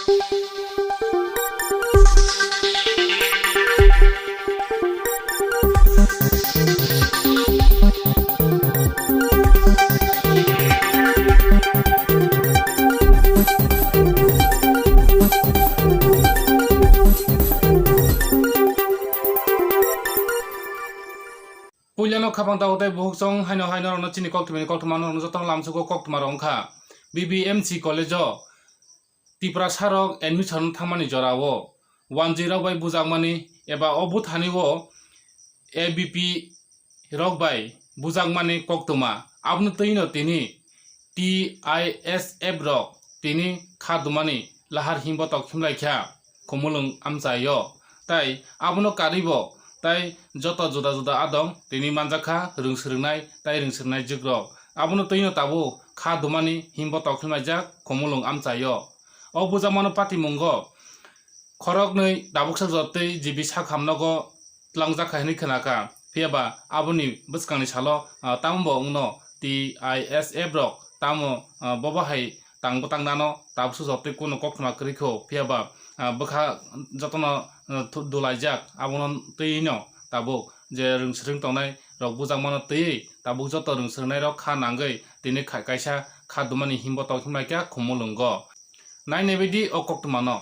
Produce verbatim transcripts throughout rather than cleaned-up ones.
Puilano khapang tabuk tei bukhuk chong haino hai norokno chini koktwmani koktwma norokno jotono lamsugo koktwma rok wngkha. B B M C college o Tiprasa rok admission thangmani jora o wanjwi rok bai bujakmani eba o buthani o A B P rok bai bujakmani koktwma aboni twino tini T I S F rok tini kha dumani lahar himbotok himlaikha Khumulwng amchaio. Tai abono karwibo tai joto juda juda adong tini manjakha rwng swrwngnai tai rwng swrwngnai jugrok. Abono twino tabuk kha dumani himbotok himlaijak Khumulwng amchaio. O bujakmano patimungo khoroknwi tabuksa jotwi G B sakham nogo twlangjak hai hwnwi khwnakha. Phiyaba aboni bwskangni salo, ah, tamo bo wngno T I S F rok tamo, ah, bobo hai tang bwtang nano tabuksa jotwi kunu koktwma kwrwi kho. Phiyaba, ah, bwkha jotono, ah, thu-, dulaijak abono twi no tabuk je rwng swrwng tongnai rok bujakmano twiwi tabuk joto rwng swrwngnai rok kha nangwi tini kha-, kaisa kha dumani himbotok himlaikha Khumulwngo. Nainai baidi o koktwmano.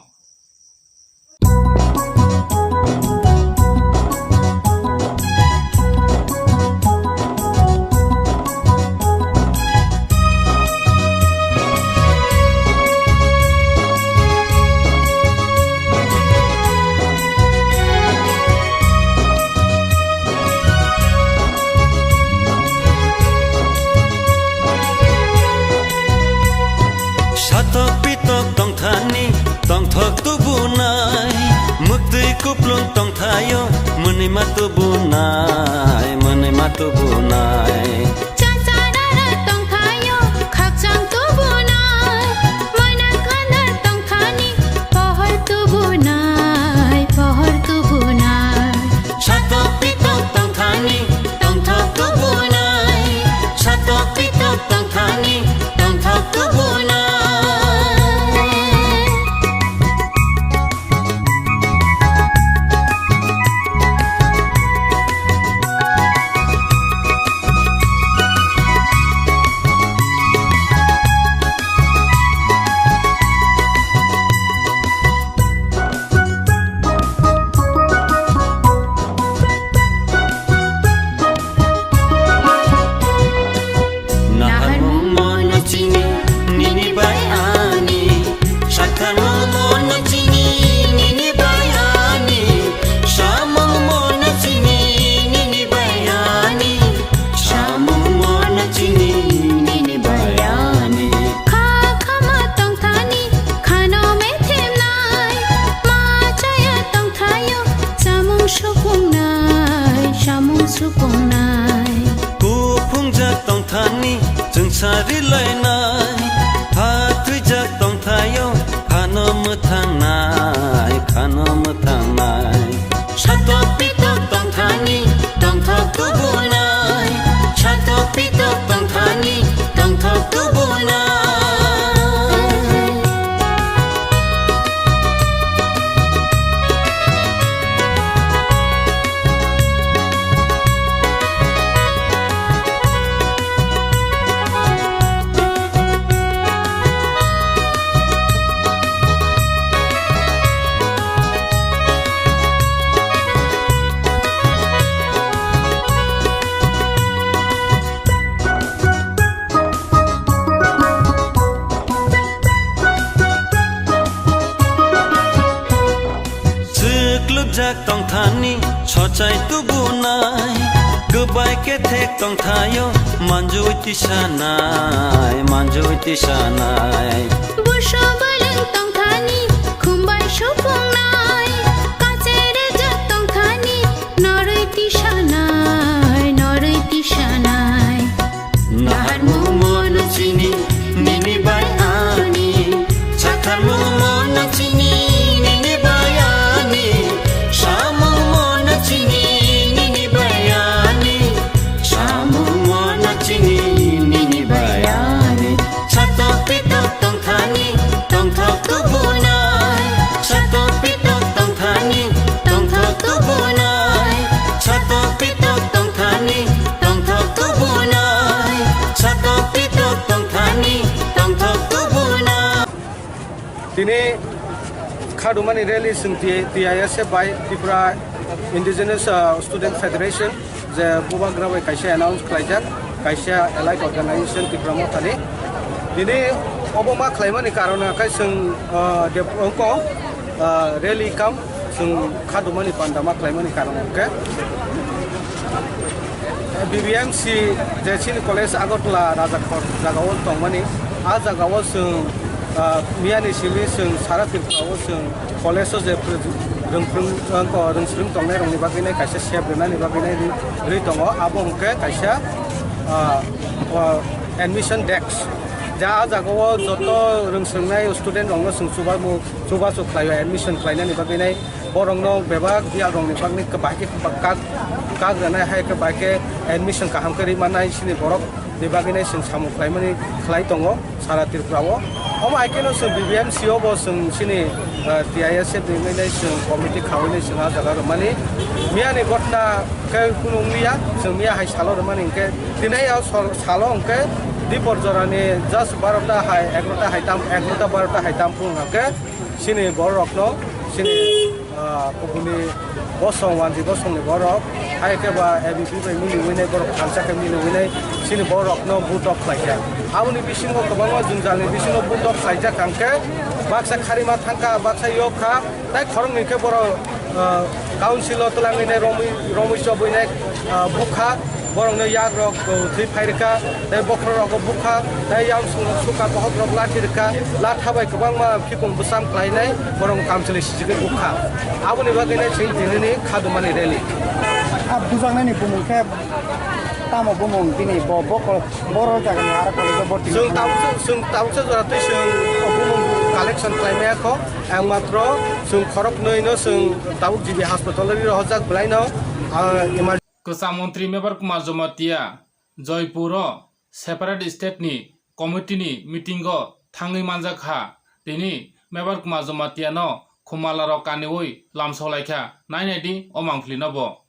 Satok pitok tongthani, tongthok tubunai. Mwktwi kuplung tongthaio, mwnwima tubunai, mwnwima tubunai. Chansarara tongthaio, khakchang tubunai. Moina khandar tongthani, pohor tubunai, pohor tubunai. Satok pitok tongthani, tongthok tubunai. Satok pitok tongthani, tongthok tubunai. Naharmung mono chini nini bai ani, sakharmung mono chini nini bai ani, samung mono chini nini bai ani, samung mono chini nini bai ani. Kha khama tongthani khano methemnai, ma chaya tongthaio samung sukungnai, samung sukungnai. Kuphungjak tongthani chwngsari lainai, ha thwijak tongthaio phano mwthangnai, phano mwthangnai. Satok pitok tongthani tongthok tubunai, satok pitok tongthani tongthok tubunai. Chwklwkjak tongthani sochai tubunai, kwbai kethek tongthaio manjui tisanai, manjui tisanai. Buso bwlwng tongthani khumbai supungnai, kacherejak tongthani norwi tisanai, norwi tisanai. Naharmung mono chini nini bai ani, sakharmung mono chini nini bai ani, samung mono chini nini bai ani, samung mono chini nini bai ani. Satok pitok tongthani Tini khadumani rally chwng T-, T I S F bai Tripura Indigenous, ah, Student Federation je bubagra bai kaisa announce khlaijak, kaisa allied organization Tipra Mothani. Tini obo ma khlaimani karon khe chwng, ah, de-, ongko, ah, rally kam chwng khadumani panda ma khlaimani karon hwnkhe B B M C je chini college Agartala Rajakhor jagao tongmani, a jagao chwng, ah, miyani simi chwng sara Tripura o chwng college o je rwngphung, ah, rwngswrwng tongnai rokni bagwi nai kaisa sep rwnani bagwi nai ri, ri tongo, abo hwnkhe kaisa, ah, ah, admission desk. Ja a jagao joto rwngswngnai student rokno chwng chubamu, chubachu khlaio admission khlainani bagwi nai. Borokno bebak biyal rokni bagwi bahai khe kak, kak rwnai, hai khe bahai khe admission kaham khe ri mannai, chini borok ni bagwi nai chwng samung khlaimani khlai tongo sara Tripura o. Omo hai kheno chwng B B M C o bo chwng chini, ah, T I S F ni wngwi nai chwng committee khawi nai chwng a jaga rwmani. Miyani gotna khe kunu wngliya, chwng miya hai salo rwmani hwnkhe tini o sor-, salo hwnkhe dipor jorani just barota hai, egarota hai tam, egarota barota hai tam phuru hwnkhe chini borok rokno chini, ah, kubuni bosong, wanji bosongni borok, hai khe ba A B P bai miliwi nai borok thansa khe miliwi nai chini borokno butok khlaikha. Aboni bisingo kwbangma jwngjal ni bisingo butok khlaijak hwnkhe baksa kharima thangkha, baksa yok kha, tai khoroknwi khe borok, ah, council o twlangwi nai romwi, romwi chobwi nai, ah, bukha. Borokno yak rok, uh, thwi phai rwkha, tei bokhorok rokbo bukha, tei yamsung rok sukha, bohok rok lathi rwkha, latha bai kwbangma khikung bwsam khlainai borok kamchwlwi sijigwi bukha. Aboni bagwi nai chwng tinini khadumani rally. A bujaknani bumung khe tamo bumung bini bo, bo kol-, boro jagani aro college o borti chwng wngkha. Tabuksa, chwng tabuksa jora twi chwng bumung collection khlai maya kho, ang matro chwng khoroknwi no chwng tabuk G B hospital o ri rohorjak belai no, ah, emergency. Kwcham montri Mebar Kumar Jamatia Joypuro separate state ni committee ni meeting o thangwi manjak kha, tini Mebar Kumar Jamatia no khumala rok kaniwi lamsok laikha, nai naidi o mangpili no bo.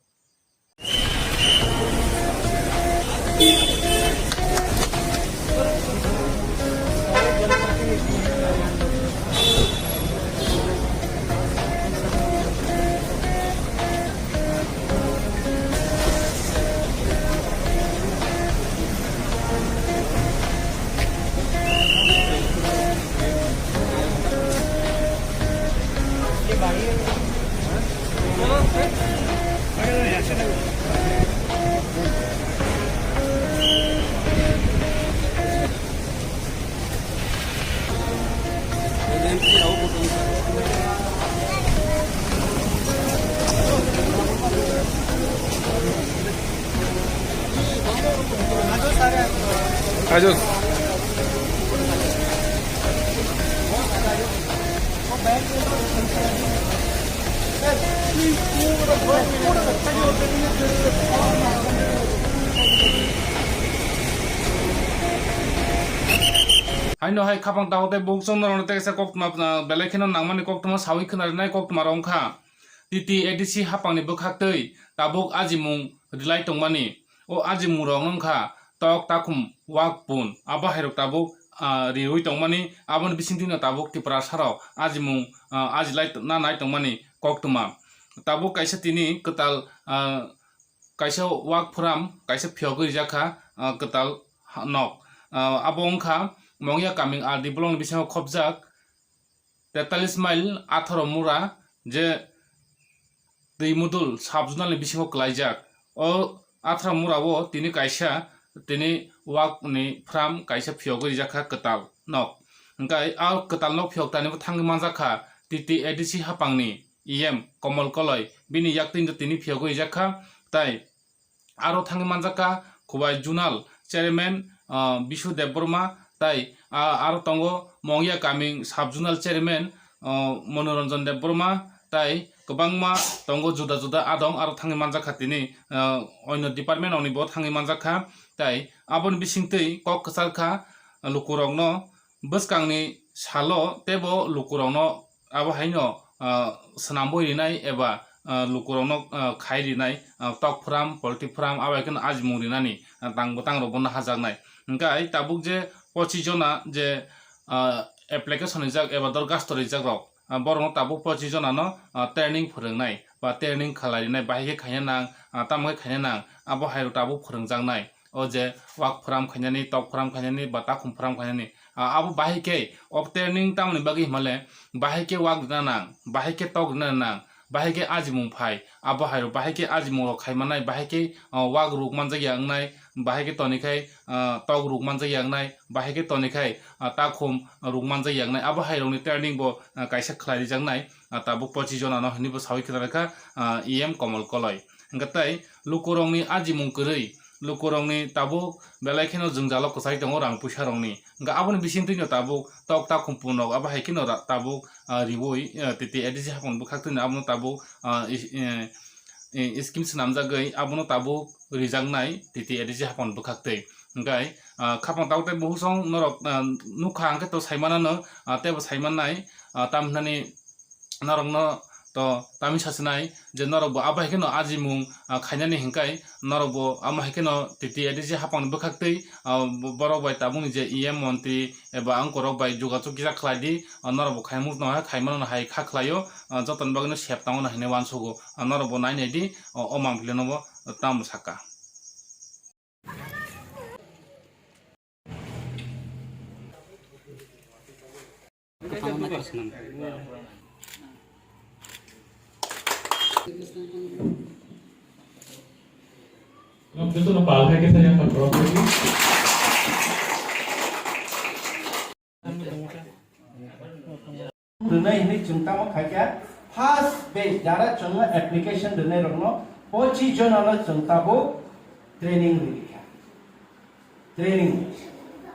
Ajo. Haino hai khapang takhuk tei bukchung norokno tei kaisa koktwma, ah, belai kheno nangmani koktwma sawi khwnarinai koktwma rok wngkha. T T A D C haphangni bwkhaktwi tabuk ajimung rilai tongmani. O ajimung rok wngkha tok takhum wak pun, abo hairok tabuk, ah, riwi tongmani, aboni bisingtwino tabuk Tiprasa rok ajimung, ah, ajilai na nai tongmani koktwma. Tabuk kaisa tini kwtal, ah, kaisa wak phuram kaisa phiyogwi rijak kha, ah, kwtal ha-, nok. Ah, abo wngkha Mongya Kaming R D block ni bisingo khopjak tetalis mile atharo mura je Twimudul sub-zonal ni bisingo kwlaijak. O atharo mura o tini kaisa tini wak ni phuram kaisa phiyogwi rijak kha kwtal nok. Hwnkhe a kwtal nok phiyok tani bo thangwi manjak kha T T A D C haphangni E M Komol Koloi, bini yaktwino tini phiyogwi rijak kha, tai aro thangwi manjak kha Khowai Zonal Chairman, ah, Bisu Debbarma, tai, ah, aro tongo Mongya Kaming Sub-Zonal Chairman, ah, Manoranjan Debbarma, tai kwbangma tongo juda juda adong, aro thangwi manjak kha tini, ah, oino department rokni bo thangwi manjak kha, tai aboni bisingtwi kok kwchar kha lukurokno bwskangni salo teibo lukurokno abo haino, ah, swnambwi rinai eba, ah, lukurokno, ah, khai rinai, ah, tok phuram, poultry phuram, abo hai kheno ajimung rinani, ah, tang bwtang rok bono hajaknai. Hwnkhe tabuk je pochis jona je, ah, application rijak eba dorkhasto rijak rok, ah, borokno tabuk pochis jona no, ah, training phwrwngnai ba training khalai rinai, bahai khe khaina nang, ah, tamo khe khaina nang, abo hai rok tabuk phwrwngjaknai. O je wak phwram khainani, tok phwram khainani ba takhum phwram khainani, ah, abo bahai khe o training tamoni bagwi himale, bahai khe wak rina nang, bahai khe tok rina nang, bahai khe ajimung phai, abo hai rok bahai khe ajimung rok khai manai, bahai khe, ah, wak ruk manjak ya wngnai, bahai khe toni khai, ah, tok ruk manjak ya wngnai, bahai khe toni khai, ah, takhum ruk manjak ya wngnai, abo hai rokni training bo, ah, kaisa khlai rijaknai, ah, tabuk pochis jona no hinwi bo sawi khna rwkha, ah, E M Komol Koloi. Hwnkhe tei lukurokni ajimung kwrwi, lukurokni tabuk belai kheno jwngjalo kwchai tongo rang puisa rokni. Hwnkhe aboni bisingtwi no tabuk tok takhum punok abo hai kheno ra-, tabuk, ah, riwi, ah, titi A D C hapang bwkhak twi no abono tabuk, ah, is-, eh, eh, scheme swnamjagwi abono tabuk rijaknai titi A D C hapang bwkhaktwi. Hwnkhe, ah, khapang tabuk tei buhusong norok, ah, nukha hwnkhe to saimanano, ah, teibo saimannai, ah, tamhinani norokno to tamni sasinai je norokbo abo hai kheno ajimung, ah, khainani hwnkhe norokbo amo hai kheno titi A D C hapangni bwkhaktwi, ah, bo-, borok bai tabukni je E M montri eba angkorok bai jogajog kisa khlai di, ah, norokbo khaimung no hai khaimano hai kha khlaio, ah, jotoni bagwino sep tongo no hinwi uansugo, ah, norokbo nai nai di, o, o mangpili no bo tamo saka. Jotono pal khai khe saya akan berapa ini? Rwnai hinwi chwng tamo khaikha, first batch jara chwngno application rwnairokno pochis jonano chwng tabuk training rwikha. Training.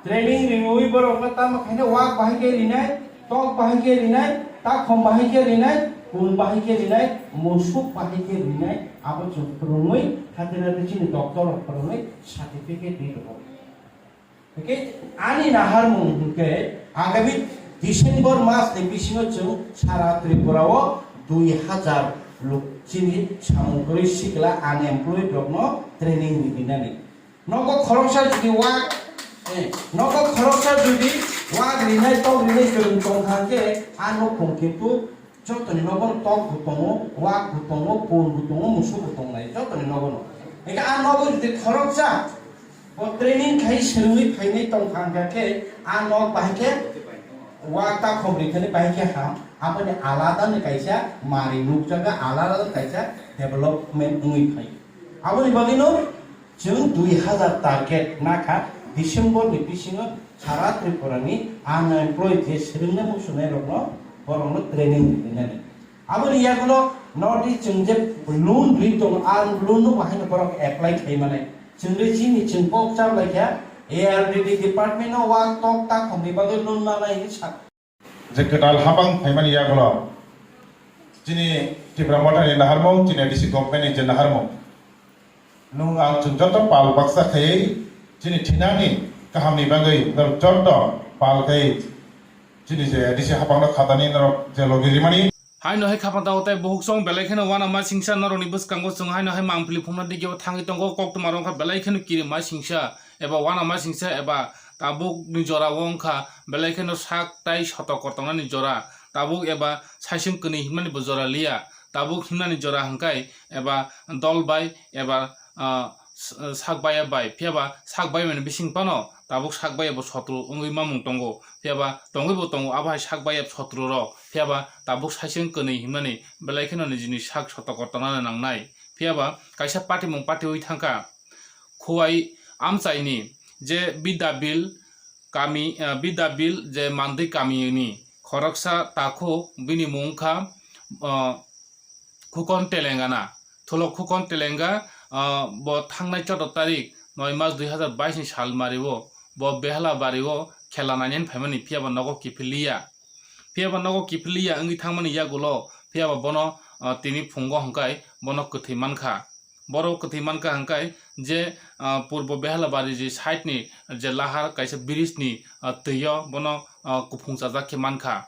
Training riwi borokno tamo khaina wak bahai khe rinai, tok bahai khe rinai, takhum bahai khe rinai, pun bahai khe rinai, musuk bahai khe rinai, abo chwng phwrwngwi, hathai hathai chini doctor rok phwrwngwi certificate ri rwo. Hwnkhe ani naharmung hwnkhe agami December mas ni bisingo chwng sara Tripura o dui hajar luk chini samung kwrwi sikla unemployed rokno training rinani. Nogo khoroksa jodi wak, eh, nogo khoroksa jodi wak rinai tok rinai kwrwng tongkha khe a nukhung kintu jotoni nogo tok bo tongo, wak bo tongo, pun bo tongo, musuk bo tongnai jotoni nogo no. Hwnkhe a nogo jodi khoroksa bo training khai swrwngwi phainai tongkha hwnkha khe a nok bahai khe wak takhum rikani bahai khe ham, aboni alada ni kaisa mari nukjaga, alada kaisa development wngwi phai. Aboni bagwino chwng dui hajar target nakha December ni bisingo sara Tripura ni unemployed je swrwngna muchunai rokno borokno training rinani. Aboni yagulo North East chwng je loan rwi tongo, a loan no bahai no borok apply khai manai. Chwng re chini chwng kok cham lai kha, A R D D department no wak tok takhum ni bagwi loan manai hinwi sa. Je kwtal habang phaimani yagulo chini Tipra Motha ni naharmung, chini A D C government ni je naharmung, nwng ang chwng joto pal baksa khaiwi chini thinani kahamni bagwi norok joto pal khai chini je A D C habangno khatani norok je logi rimani. Haino hai khapang tao tei buhuk song belai kheno uanama singsa norokni bwskango chwng haino hai mangpili phungna digio thangwi tongo, koktwma rok wngkha belai kheno kirima singsa eba uanama singsa eba tabukni jora o wngkha belai kheno sak tai soto kotornani jora, tabuk eba saisung kwnwi himnani bo jora liya, tabuk himnani jora hwnkhe eba dol bai eba, ah, s-, sak baya bai, phiya ba sak baya mani bising phano tabuk sak baya bo sotro wngwi mamung tongo, phiya ba tongwi bo tongo abo hai sak baya sotro rok, phiya ba tabuk saisung kwnwi himnani belai kheno nijini sak soto kotornani nangnai, phiya ba kaisa patimung patiwi thangkha. Khuwai amchaini je Bidyabil kami, ah, Bidyabil je Mandwi kamini khoroksa takhuk, bini mung wngkha, ah, Khukon Telengana. Thulok Khukon Telenga, ah, bo thangnai choudo tarik noi mas dui hazar bais ni sal mario bo Behla bario khela nainani phaimani, phiya ba nogo kiphilliya. Phiya ba nogo kiphilliya wngwi thangmani yagulo, phiya ba bono, ah, tini phungo hwnkhe bono kwthwi mankha. Borok kwthwi mankha hwnkhe je, ah, purbo Behalabari je side ni je lahar kaisa bridge ni, ah, twio bono, ah, kuphung chajak khe mankha.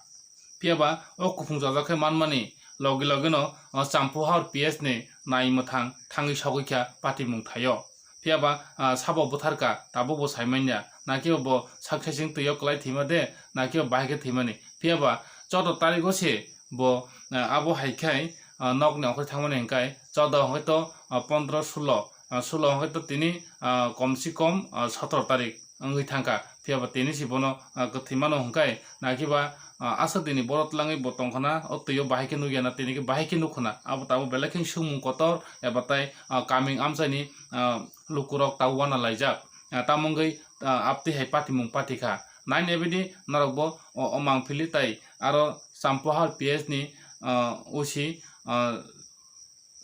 Phiya ba o kuphung chajak khe manmani logi logi no, ah, Champuhor P S ni nai mwthang thangwi sogwi kha patimung thaio. Phiya ba, ah, sabo bwtharkha, tabuk bo saimanya. Naki bo sak sesing twi o kwlai thwima de, naki bo bahai khe thwimani. Phiya ba choudo tarik o se bo, ah, abo hai khai, ah, nok ni okhai thangmani hwnkhe choudo hwnkhe to, ah, pondro, sulo, ah, sulo hwnkhe to tini, ah, kom si kom, ah, sotoro tarik wngwi thangkha. Phiya ba tini si bono, ah, kwthwi mano hwnkhe naki ba, ah, aswk dini boro twlangwi bo tongkhana, o twi o bahai khe nukya na, tini khe bahai khe nukhana. Abo tabuk belai khe swngmung kotor eba tai, ah, kaming amchaini, ah, lukurok tabuk wana laijak. Ah, tamo wngwi, ah, abtwi hai patimung patikha. Nai nai bidi norok bo o, o mangpili tai aro Champuhal P S ni, ah, O C, ah,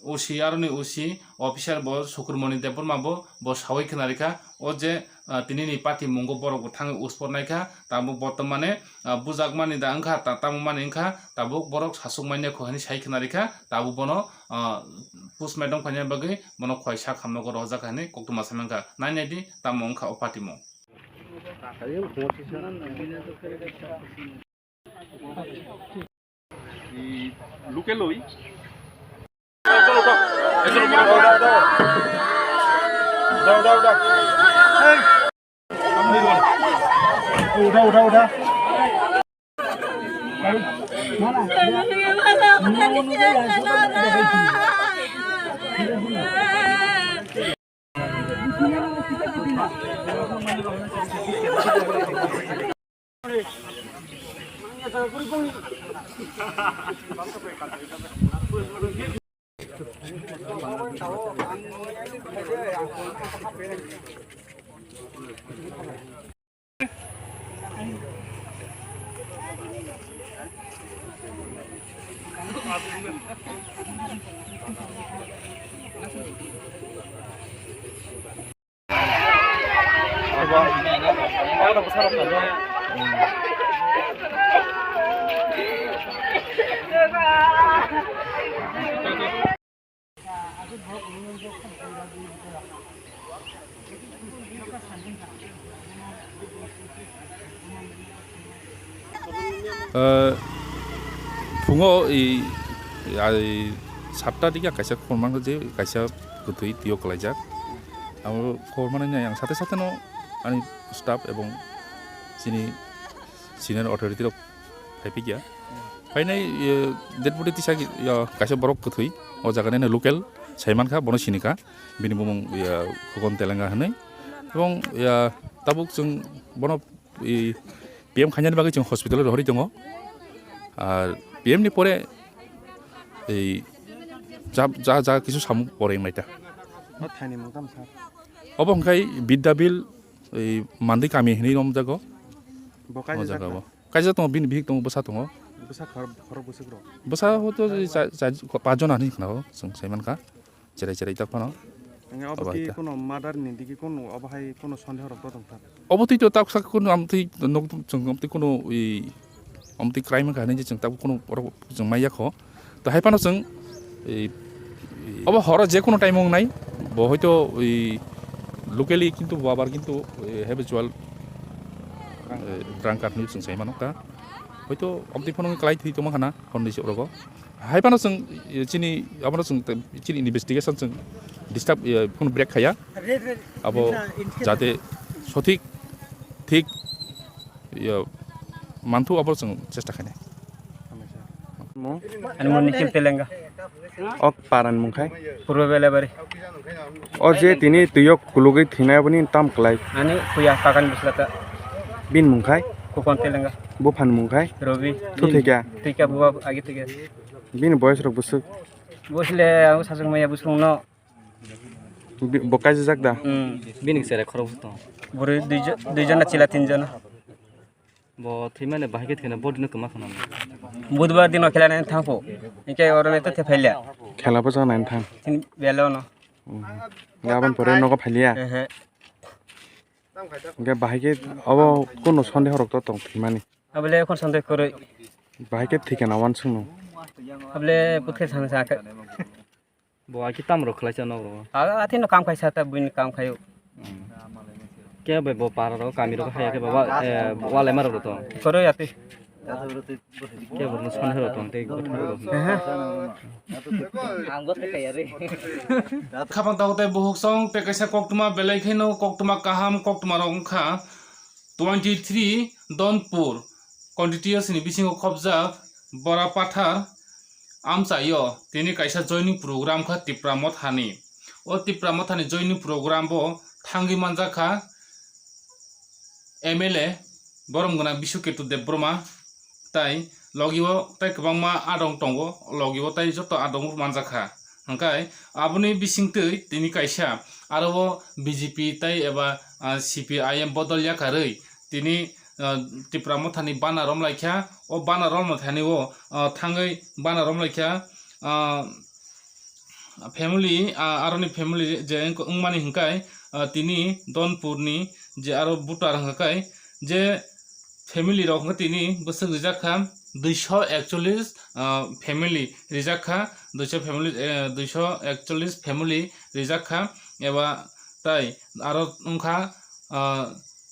O C aroni O C officer bo Sukurmoni Debbarma bo, bo sawi khna rikha. O je, ah, tini ni patimungo borok bo thangwi uspor naikha. Tabuk bortomane, ah, bujakmani da wngkha, ta-, tamo mani wngkha, tabuk borok sasuk manya kho hinwi sai khna rikha. Tabuk bono, ah, postmortem khaina bagwi bono khwai sak hamno go rohorjak hinwi koktwma sai mankha. Nai nai di tamo wngkha o patimung. Local oi. Uda, uda, uda. Ah, phungo i, i, ai, satta dikhe kaisa khobor mangkha je kaisa kwthwi twi o kwlaijak. Abo khobor manwi ang sate sate no ani staff ebong chini senior authority rok phaiphikya. Phainai, eh, dead body tisa ki, ya, kaisa borok kwthwi o jaga nini local sai mankha, bono sinikha, bini bumung, ya, Khokon Telenga hinwi. Ebong, ya, tabuk chwng bono, i, P M khainani bagwi chwng hospital o rohorwi tongo. Ar P M ni pore, ei, ja, ja, ja kisu samung pore wngnaita. O thaini mung tamo sir? Obo hwnkhe Bidyabil, ei, Mandi kami hinwi romjago. Bo kaisa o jaga jakha? Bo. Kaisa tongo, bini bihik tongo, bwsa tongo. Bwsa khor-, khorok bwswk rok? Bwsa hoto cha-, cha-, pachjon ani khna o, chwng sai mankha. Cherai cherai tak phano. Nge obo obo hai ki ta. Kono murder ni digi kono obo hai kono sondeho rok to tongkha? Obo twi to tak sak kono amtwi nok chwng amtwi kono i amtwi crime ka hinwi chwng tak kono borok chwng maya kho. To hai phano chwng, ei, obo horo je kono time wngnai, bo hoito, ei, locally kintu bo abar kintu, ei, habitual, ei, drunkard hinwi chwng sai mano ta. Hoito amtwi phano wngwi kwlai thwi tongma khana honni se orogo. Hai phano chwng, ei, chini, abono chwng te, chini investigation chwng disturb, ei, phano break khaya. Abo jate sothik, thik, ei, manthu abo chwng chesta khainai. Mo? Ani mung Nikhil Telenga. Ok, paran mung khai? Purba Belabari. O je tini tuyok kulugwi thinai aboni tam klai? Ani puya kakan bislata. Bin mung khai? Khokon Telenga. Buphan mung khai? Robi. Thu thikya? Thikya buwa agi thikya. Bini boyos rok bwswk? Bosle ang sasung maya busung no. Bi-, bo kaijak da? Hmm. Bini sere khorok bwswk tong? Bwrwi duijo-, duijon na chila tinjon. Bo thwimani bahai khe thwina body no kwma khna. Budbar dino khela nai thangpho. Hinkhe oro le to thephailya. Khela bo jana thang. Tin belo no. Hmm. Gabon pore nogo phailya. Ehe. Hinkhe bahai khe obo kono sonde horok to tong thwimani. Abole kon sonde koroi. Bahai khe thikana wansung no. Abole puthe thang sa khe. Bo aki tam rok khlai cha nok rok. Aga athi no kam khai sa ta buini kam khayo. Ke bai bo para rok kami rok haya ke baba, eh, walai mar rok to. Koro yati. Ke bo no son hero to te go thang rok. Aha. Ang go thai kaya re. Khabang tau tei buhuk song te kaisa koktwma belai khe no koktwma kaham koktwma rok wngkha. twenty three Donpur constituency ni bisingo khobjak Bora Pathar amchaio tini kaisa joining program kha Tipra Mothani. O Tipra Mothani joining program bo thangwi manjak kha M L A borom gwnang Biswaketu Debbarma, tai logi o tai kwbangma adong tongo, logi o tai joto adong manjak kha. Hwnkhe aboni bisingtwi tini kaisa aro o B J P tai eba, ah, C P I M bodol yakarwi tini, ah, Tipra Mothani bana romlaikha. O bana romlaithani o, ah, thangwi bana romlaikha, ah, family, ah, aroni family je wng-, wngmani hwnkhe, ah, tini Donpurni je aro voter hwnkhe je family rok hwnkhe tini bwswk rijak kha duiso ekchollis, ah, family rijak kha, duiso family, eh, duiso ekchollis family rijak kha, eba tai aro wngkha, ah,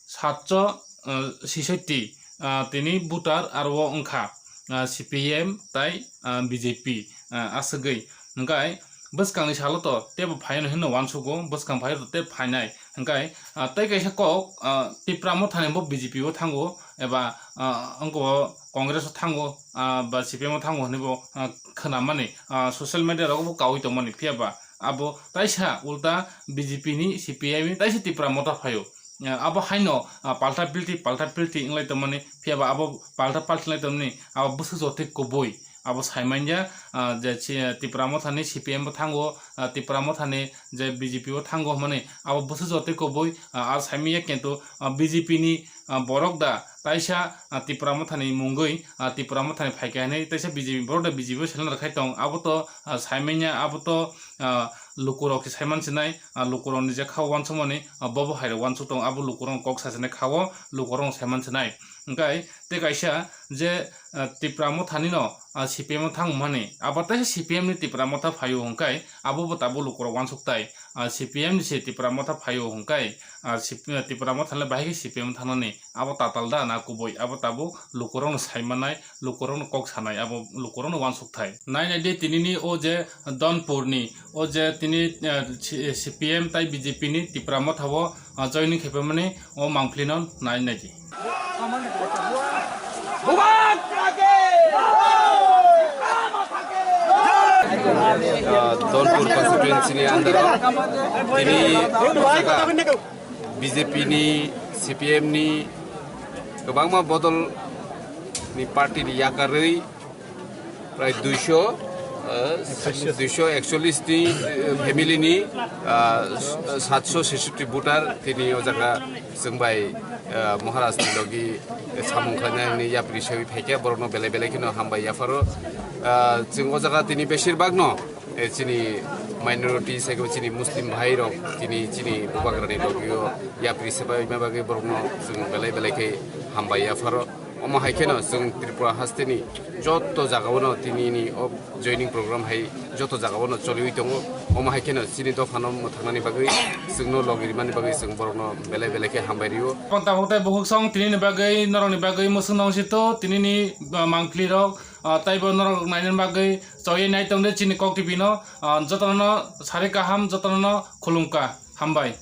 satso, ah, sisotti, ah, tini voter aro o wngkha, ah, C P M tai, ah, B J P, ah, aswkgwi. Hwnkhe bwskangni salo to teibo phaino hinwi uansugo, bwskang phaio to tei phainai. Hwnkhe, ah, tei kaisa kok, ah, Tipra Mothani bo B J P o thango, eba, ah, wngkha o Congress o thango, ah, ba C P M o thango hinwi bo, ah, khwnamani, ah, social media rogo bo kaui tongmani, phiya ba abo taisa ulta B J P ni, C P M ni taisa Tipra Motha phaio. Ah, abo haino, ah, palta pilti, palta pilti wnglai tongmani, phiya ba abo palta palti lai tongmani, abo bwswk jotwi kubui. Abo saimanya, ah, je chi-, Tipra Mothani C P M bo thango, ah, Tipra Mothani je B J P o thango hwnmani, abo bwswk jotwi kubui, ah, ah, saimanya kintu, ah, B J P ni, ah, borok da taisa, ah, Tipra Mothani mungwi, ah, Tipra Mothani phaikha hinwi taisa B J P borok da B J P o seleng rwkhai tong, abo to, ah, saimanya, abo to, ah, lukurok se saiman sinai, ah, lukurokni je kha uansukmani, ah, bobo hairok uansuk tong, abo lukurokno kok sasinai kha o lukurokno saiman sinai. Hwnkhe tei kaisa je, ah, Tipra Mothani no, ah, C P M o thangmani, abo tei C P M ni Tipra Motha phaio hwnkhe abo bo tabuk lukurok uansuk tai, ah, C P M ni se Tipra Motha phaio hwnkhe, ah, C P M, Tipra Motha le bahai khe C P M thangnani, abo tatal da na kubui, abo tabuk lukurokno saimanai, lukurokno kok sanai, abo lukurokno uansuk thai. Nai nai di tinini o je Donpurni, o je tini, eh, C-, C P M tai B J P ni Tipra Motha o, ah, joining khaiphaimani o mangphlino nai nai di. Ah, Donpur constituency ni under o tini B J P ni, C P M ni kwbangma bodol ni party ni yakarwi prai duiso, eh, duiso ekchollis ni, eh, family ni, ah, satso sesoti voter tini o jaga chwng bai, eh, Maharaj ni logi samung khlainani yapri sawi phaikha, borokno belai belai kheno hambai yapharo. Ah, chwng o jaga tini besir bagno, eh, chini minority, sai khe chini Muslim bhai rok tini chini bubagrani logio yapri sebaima bagwi borokno chwng belai belai khe hambai yapharo. Omo hai kheno chwng Tripura hasteni joto jagao no tinini o joining program hai joto jagao no choliwi tongo. Omo hai kheno chini dophano mwthangnani bagwi, chwngno logi rimani bagwi chwng borokno belai belai khe hambai rio. Panta hotai bukhuk song tinini bagwi, norokni bagwi mwswk nong sito tinini, ah, mangpli rok, ah, taibo norok nainani bagwi choye nai tongde chini Kok T V no, ah, jotono sari kaham, jotono khulumkha, hambai.